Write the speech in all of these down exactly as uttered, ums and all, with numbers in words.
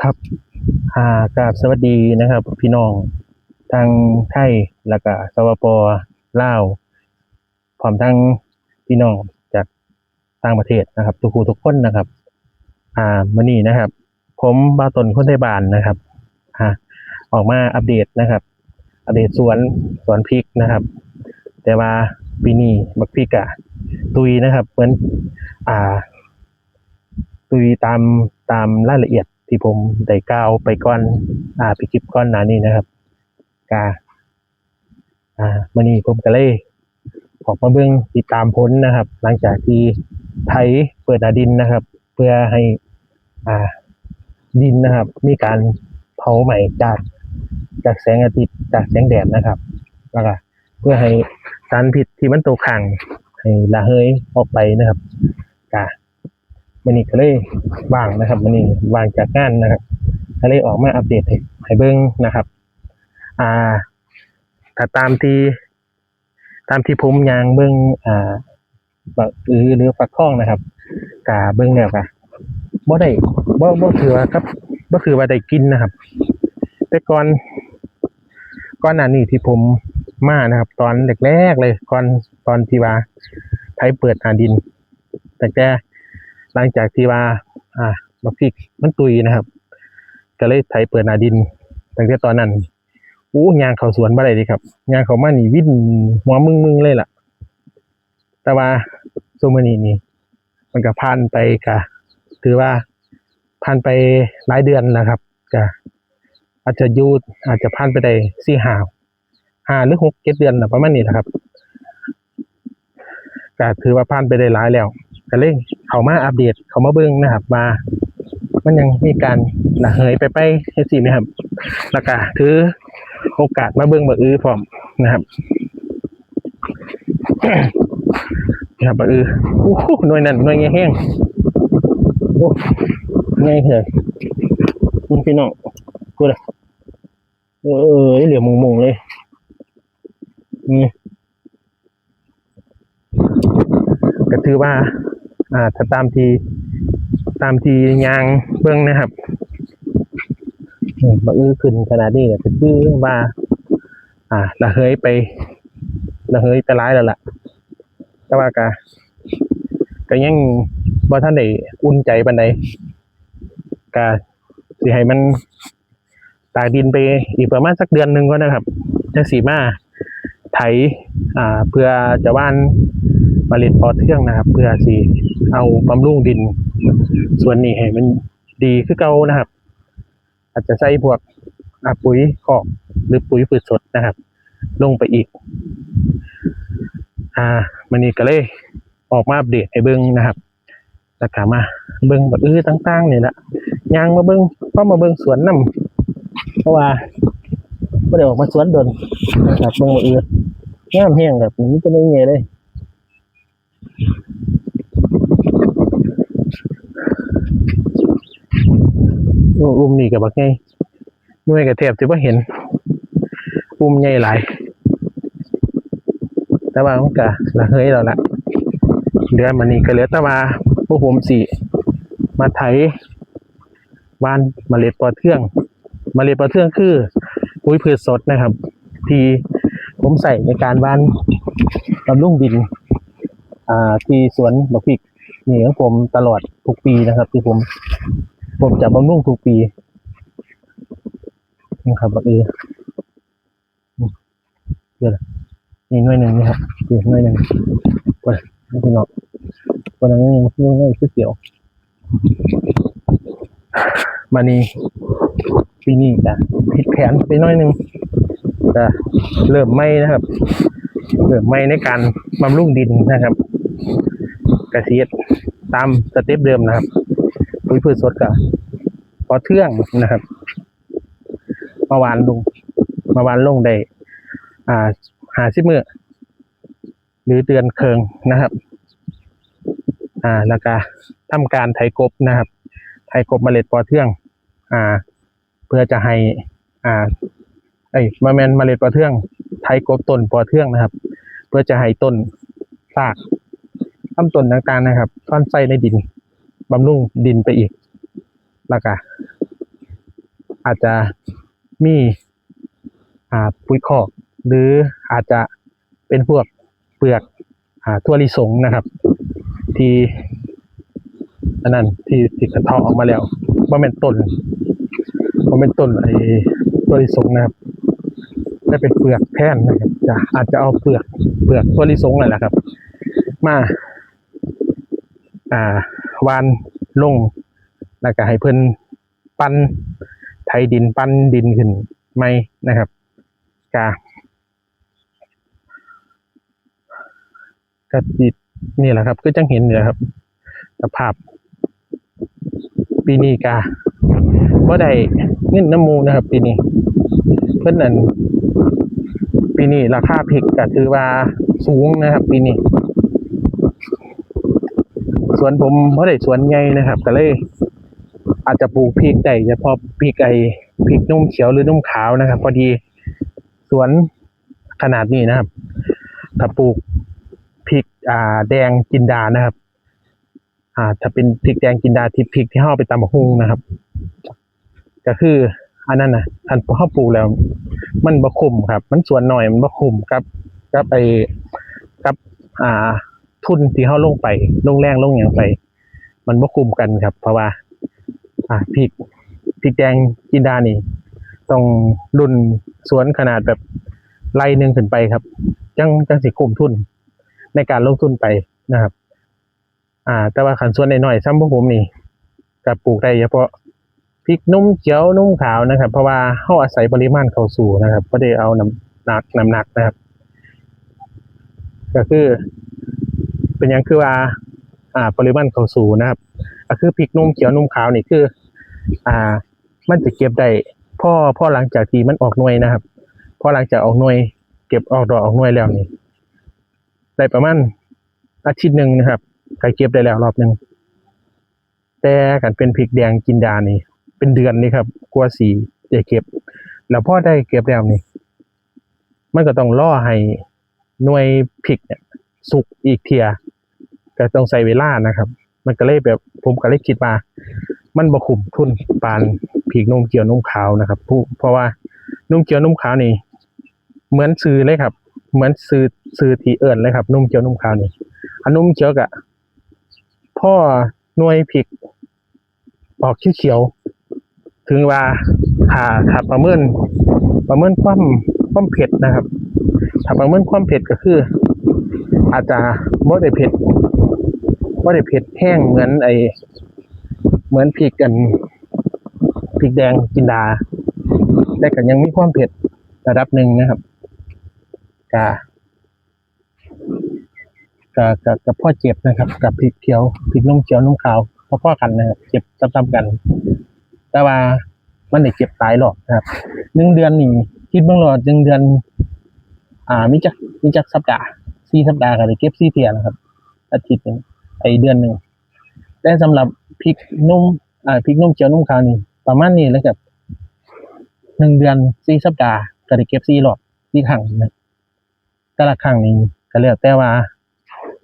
ครับ อ่า กราบสวัสดีนะครับ พี่น้องทางไทย แล้วก็ สปป ลาว พร้อมทั้งพี่น้องจากต่างประเทศนะครับ ทุกผู้ทุกคนนะครับ อ่า มื้อนี้นะครับ ผมบ่าวต้นคนไทบ้านนะครับ อ่า ออกมาอัปเดตนะครับ อัปเดตสวน สวนพริกนะครับ แต่ว่าปีนี้บักพริกอะตุยนะครับ เหมือน อ่า ตุยตาม ตามรายละเอียดที่ผมได้กล่าวไปก่อน อ่า ไปคลิปก่อนหน้านี้นะครับ กะ อ่า มื้อนี้ผมก็เลยออกมาเบิ่งติดตามผลนะครับ หลังจากที่ไถเปิดหน้าดินนะครับ เพื่อให้ อ่า ดินนะครับ มีการเผาไหม้จาก จากแสงอาทิตย์ จากแสงแดดนะครับ แล้วก็เพื่อให้สารพิษที่มันตกค้างให้ระเหยออกไปนะครับ กะ มื้อนี้ก็เลยว่างนะครับ มื้อนี้ว่างจากงานนะครับ ก็เลยออกมาอัปเดตให้ ให้เบิ่งนะครับ อ่า ถ้าตามที่ ตามที่ผมย่างเบิ่ง อ่า บักอือหรือฟักทองนะครับ กะเบิ่งแล้วกะบ่ได้ บ่ บ่ถือว่าครับ บ่ถือว่าได้กินนะครับ แต่ก่อน ก่อนหน้านี้ที่ผมมานะครับ ตอนแรกๆเลย ก่อน ตอนที่ว่าไถเปิดหน้าดิน ตั้งแต่หลังจากที่ว่า อ่า บักพริกมันตุยนะครับ ก็เลยไถเปิดหน้าดิน ตั้งแต่ตอนนั้น โอ้ ย่างเข้าสวนบ่ได้เลยครับ ย่างเข้ามานี่วินหัวมึงๆเลยล่ะ แต่ว่าซุมื้อนี้นี่ มันก็ผ่านไป ก็ถือว่าผ่านไปหลายเดือนแล้วครับ ก็อาจจะอยู่ อาจจะผ่านไปได้สี่ห้า ห้าหรือหกเจ็ดเดือนน่ะ ประมาณนี้แหละครับ ก็ถือว่าผ่านไปได้หลายแล้ว ก็เลยเข้ามาอัปเดต เข้ามาเบิ่งนะครับ ว่ามันยังมีการระเหยไปไปจังซี้ไหมครับ แล้วก็ถือโอกาสมาเบิ่งบักอือพร้อมนะครับ นะครับ บักอือ โอ้โห หน่วยนั่น หน่วยใหญ่แฮง โอ้ ใหญ่แฮง นี่พี่น้อง พูดอะ เออ เหลืองมงๆเลย อืม ก็ถือว่า อ่า ถ้าตามที่ ตามที่ย่างเบิ่งนะครับ อืม บักอือขึ้นขนาดนี้เนี่ย ก็คือว่า อ่า ระเหยไป ระเหยไปหลายแล้วล่ะ แต่ว่าก็ ก็ยังบ่ทันได้อุ่นใจปานใด ก็สิให้มันตากดินไปอีกประมาณสักเดือนหนึ่งก่อนนะครับ จั่งสิมาไถ อ่า เพื่อจะหว่านเมล็ดปอเทืองนะครับ เพื่อสิเอาบำรุงดิน ส่วนนี้ให้มันดีคือเก่านะครับ อาจจะใส่พวก อ่า ปุ๋ยคอก หรือปุ๋ยพืชสดนะครับ ลงไปอีก อ่า มื้อนี้ก็เลยออกมาอัปเดตให้เบิ่งนะครับ แล้วก็มาเบิ่งบักอือต่างๆนี่แหละ ย่างมาเบิ่ง พามาเบิ่งสวนนำ เพราะว่าบ่ได้ออกมาสวนโดนนะครับ เบิ่งบักอือ งามแฮงครับ นี่มันจะเป็นไงเลย โอ้ อุ้มนี่ก็บักใหญ่ หน่วยก็แทบสิบ่เห็น อุ้มใหญ่หลาย แต่ว่ามันก็ระเหยแล้วล่ะ เหลือมานี่ก็เหลือแต่ว่าพวกผมสิมาไถหว่านเมล็ดปอเทือง เมล็ดปอเทืองคือปุ๋ยพืชสดนะครับ ที่ผมใส่ในการหว่านบำรุงดิน อ่า ที่สวนบักพริกนี่ของผมตลอดทุกปีนะครับ ที่ผม ผมจะบำรุงทุกปีนะครับ บักอือ เดี๋ยวนะ นี่หน่วยหนึ่งนี่ครับ นี่หน่วยหนึ่ง โอ้ย พี่น้อง วันนั้นยังยังยังคือเขียว มานี่ ปีนี้ก็ผิดแผนไปหน่อยหนึ่ง ก็เริ่มใหม่นะครับ เริ่มใหม่ในการบำรุงดินนะครับ ก็สิเฮ็ดตามสเต็ปเดิมนะครับ ปุ๋ยพืชสดก็ปอเทืองนะครับ มาหว่านลง มาหว่านลงได้ อ่า ห้าสิบมื้อ หรือเดือนครึ่งนะครับ อ่า แล้วก็ทำการไถกบนะครับ ไถกบเมล็ดปอเทือง อ่า เพื่อจะให้ อ่า เอ้ย บ่แม่นเมล็ดปอเทือง ไถกบต้นปอเทืองนะครับ เพื่อจะให้ต้นราก ลำต้นต่างๆนะครับ ซ่อนใส่ในดิน บำรุงดินไปอีก แล้วก็ อาจจะมีอ่าปุ๋ยคอก หรืออาจจะเป็นพวกเปลือกอ่าถั่วลิสงนะครับ ที่อันนั้นที่ที่กระเทาะออกมาแล้วบ่แม่นต้นบ่แม่นต้นไอ้ถั่วลิสงนะครับ แต่เป็นเปลือกแทนนะครับ จะอาจจะเอาเปลือกเปลือกถั่วลิสงนั่นแหละครับ มาอ่าหว่านลง แล้วก็ให้เพิ่นปั่นไถดินปั่นดินขึ้นใหม่นะครับ กะกะสินี่แหละครับ คือจังเห็นนี่แหละครับ สภาพ ปีนี้กะบ่ได้เงินนำหมู่นะครับ ปีนี้เพิ่นนั่นปีนี้ราคาพริกก็ถือว่าสูงนะครับ ปีนี้ สวนผมบ่ได้สวนใหญ่นะครับ ก็เลย อาจจะปลูกพริกได้เฉพาะพริกไอ้พริกนมเขียวหรือนมขาวนะครับ พอดีสวนขนาดนี้นะครับ ถ้าปลูกพริกอ่าแดงจินดานะครับ อ่า ถ้าเป็นพริกแดงจินดาที่พริกที่เฮาเอาไปตำบักหุ่งนะครับ ก็คืออันนั้นนะคันเฮาปลูกแล้ว มันบ่คุ้มครับ มันสวนน้อยมันบ่คุ้มกับกับไอ้กับอ่าทุนที่เฮาลงไปลงแรงลงหยังไป มันบ่คุ้มกันครับ เพราะว่า อ่าพริกพริกแดงจินดานี่ ต้องรุ่นสวนขนาดแบบไร่หนึ่งขึ้นไปครับ จังจังสิคุ้มทุนในการลงทุนไปนะครับ อ่า แต่ว่าคันสวนน้อยๆส่ำพวกผมนี่ก็ปลูกได้เฉพาะพริกนมเขียวนมขาวนะครับ เพราะว่าเฮาอาศัยปริมาณเข้าสู่นะครับ บ่ได้เอาน้ำหนักน้ำหนักนะครับ ก็คือเป็นหยังคือว่า อ่า ปริมาณเข้าสู่นะครับ ก็คือพริกนมเขียวนมขาวนี่คือ อ่า มันจะเก็บได้พอพอหลังจากที่มันออกหน่วยนะครับ พอหลังจากออกหน่วย เก็บออกดอกออกหน่วยแล้วนี่ ได้ประมาณอาทิตย์หนึ่งนะครับ ก็เก็บได้แล้วรอบหนึ่ง แต่คันเป็นพริกแดงจินดานี่ เป็นเดือนเลยครับ กว่าสิได้เก็บ แล้วพอได้เก็บแล้วนี่ มันก็ต้องรอให้หน่วยพริกเนี่ยสุกอีกเทื่อ ก็ต้องใช้เวลานะครับ มันก็เลยแบบ ผมก็เลยคิดว่า มันบ่คุ้มทุนปานพริกนมเขียวนมขาวนะครับ ผู้ เพราะว่านมเขียวนมขาวนี่ เหมือนชื่อเลยครับ เหมือนชื่อ ชื่อที่เอิ้นเลยครับ นมเขียวนมขาวนี่ อันนมเขียวกะ พอหน่วยพริกออกเขียวๆ ถึงว่า ถ้า ถ้าประเมิน ประเมินความ ความเผ็ดนะครับ ถ้าประเมินความเผ็ดก็คือ อาจจะบ่ได้เผ็ด บ่ได้เผ็ดแฮงเหมือนไอ้ เหมือนพริกอัน พริกแดงจินดา แต่ก็ยังมีความเผ็ดระดับหนึ่งนะครับ กะ กะ กะ กะพอเจ็บนะครับ กับพริกเขียว พริกนมเขียวนมขาว พอๆกันนะครับ เจ็บซ้ำๆกัน แต่ว่ามันได้เจ็บหลายรอบนะครับ หนึ่งเดือนนี่ คิดเบิ่งรอดหนึ่งเดือน อ่า มีจัก มีจักสัปดาห์ สี่สัปดาห์ก็ได้เก็บสี่เทื่อนะครับ อาทิตย์หนึ่ง ไอ้เดือนหนึ่ง แต่สำหรับพริกนม อ่า พริกนมเขียวนมขาวนี่ ประมาณนี้เลยครับ หนึ่งเดือน สี่สัปดาห์ ก็ได้เก็บสี่รอบ สี่ครั้งนะ แต่ละครั้งนี่ก็แล้วแต่ว่า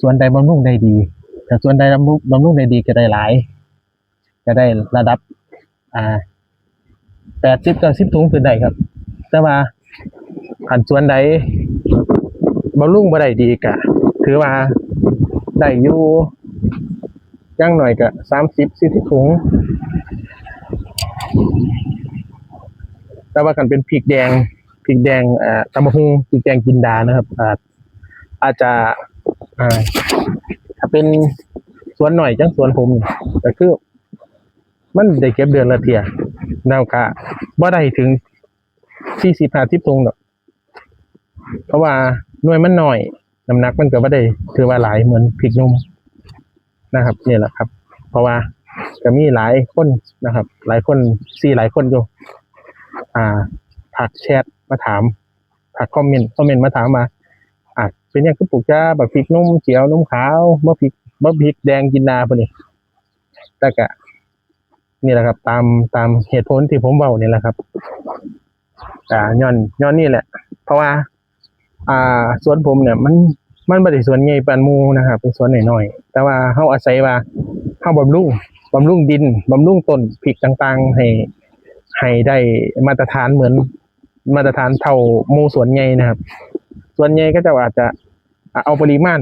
สวนใดบำรุงได้ดี ถ้าสวนใดบำรุง บำรุงได้ดีก็ได้หลาย ก็ได้ระดับ อ่า แปดสิบ เก้าสิบ ถุงขึ้นได้ครับ แต่ว่าคันสวนใดบำรุงบ่ได้ดีก็ถือว่าได้อยู่ อย่างน้อยก็ สามสิบ สี่สิบ ถุง แต่ว่าคันเป็นพริกแดง พริกแดง เอ่อ ตำบักหุ่ง พริกแดงจินดานะครับ อ่า อาจจะ อ่า ถ้าเป็นสวนน้อยจังสวนผมนี่ ก็คือ มันได้เก็บเดือนละเทื่อ แล้วก็บ่ได้ถึง สี่สิบ ห้าสิบ ถุงดอก เพราะว่าหน่วยมันน้อย น้ำหนักมันก็บ่ได้ถือว่าหลายเหมือนพริกหนุ่มนะครับ นี่แหละครับ เพราะว่าก็มีหลายคนนะครับ หลายคน สี่ หลายคนอยู่ อ่า ทักแชทมาถาม ทักคอมเมนต์ คอมเมนต์มาถามว่า อ่ะ เป็นหยังคือปลูกจ้าบักพริกหนุ่มเขียวหนุ่มขาว บ่พริก บ่พริกแดงจินดาพวกนี้ แต่ก็ นี่แหละครับ ตาม ตามเหตุผลที่ผมเว้านี่แหละครับ อ่า ย้อน ย้อนนี่แหละ เพราะว่า อ่า สวนผมเนี่ย มัน มันบ่ได้สวนใหญ่ปานหมู่นะครับ เป็นสวนน้อยๆ แต่ว่าเฮาอาศัยว่าเฮาบำรุง บำรุงดิน บำรุงต้นพริกต่างๆ ให้ ให้ได้มาตรฐานเหมือนมาตรฐานเท่าหมู่สวนใหญ่นะครับ ส่วนใหญ่เขาเจ้าอาจจะเอาปริมาณ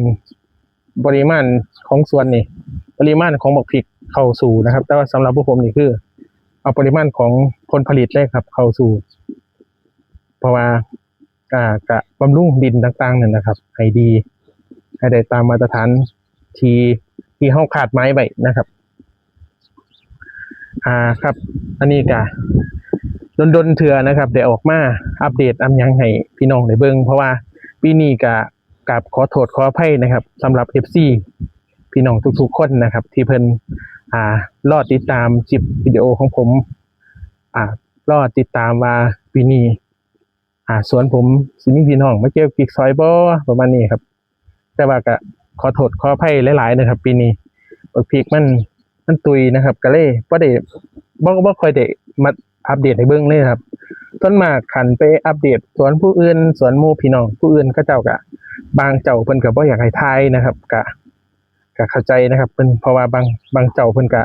ปริมาณของสวนนี่ ปริมาณของบักพริกเข้าสู่นะครับ แต่ว่าสำหรับพวกผมนี่คือ เอาปริมาณของผลผลิตเลยครับ เข้าสู่ เพราะว่า อ่ากะบำรุงดินต่างๆนั่นนะครับ ให้ดี ให้ได้ตามมาตรฐานที่ที่เฮาคาดหมายไว้นะครับ อ่าครับ อันนี้กะดนๆเทื่อนะครับได้ออกมาอัปเดตอำหยังให้พี่น้องได้เบิ่ง เพราะว่าปีนี้กะกราบขอโทษขออภัยนะครับสำหรับ เอฟซี พี่น้องทุกๆคนนะครับ ที่เพิ่นอ่ารอติดตามคลิปวิดีโอของผม อ่ารอติดตามว่าปีนี้ อ่าสวนผมสิมีพี่น้องมาเก็บพริกซอยบ่ ประมาณนี้ครับ แต่ว่าก็ขอโทษขออภัยหลายๆนะครับ ปีนี้บักพริกมันมันตุยนะครับ ก็เลยบ่ได้บ่บ่ค่อยได้มาอัปเดตให้เบิ่งเลยครับ ส่วนมากคันไปอัปเดตสวนผู้อื่น สวนหมู่พี่น้องผู้อื่นเขาเจ้าก็ บางเจ้าเพิ่นก็บ่อยากให้ถ่ายนะครับ ก็ก็เข้าใจนะครับ เพิ่น เพราะว่าบางบางเจ้าเพิ่นก็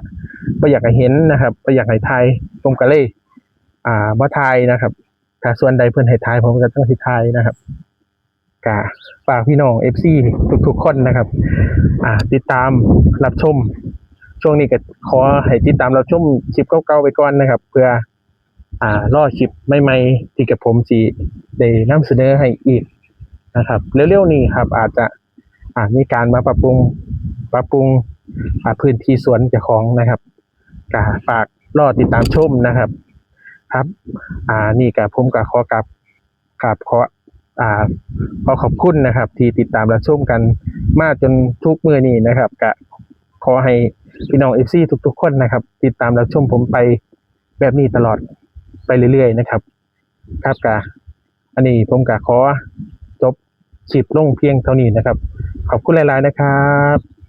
บ่อยากให้เห็นนะครับ บ่อยากให้ถ่าย ผมก็เลย อ่าบ่ถ่ายนะครับ ถ้าส่วนใดเพิ่นให้ถ่ายผมก็ต้องสิถ่ายนะครับ ก็ฝากพี่น้อง เอฟซี ทุกๆคนนะครับ อ่าติดตามรับชม ช่วงนี้ก็ขอให้ติดตามรับชมคลิปเก่าๆไปก่อนนะครับ เพื่อ อ่ารอคลิปใหม่ๆที่กับผมสิได้นำเสนอให้อีกนะครับ เร็วๆนี้ครับ อาจจะ อ่ามีการมาปรับปรุง ปรับปรุง อ่าพื้นที่สวนเจ้าของนะครับ ก็ฝากรอติดตามชมนะครับ ครับ อ่านี่ก็ผมก็ขอกราบกราบขอ อ่าขอขอบคุณนะครับ ที่ติดตามรับชมกันมาจนทุกมื้อนี้นะครับ ก็ขอให้พี่น้อง เอฟซี ทุกๆคนนะครับ ติดตามรับชมผมไปแบบนี้ตลอดไปเรื่อยๆนะครับ ครับก็อันนี้ผมก็ขอจบคลิปลงเพียงเท่านี้นะครับ ขอบคุณหลายๆนะครับ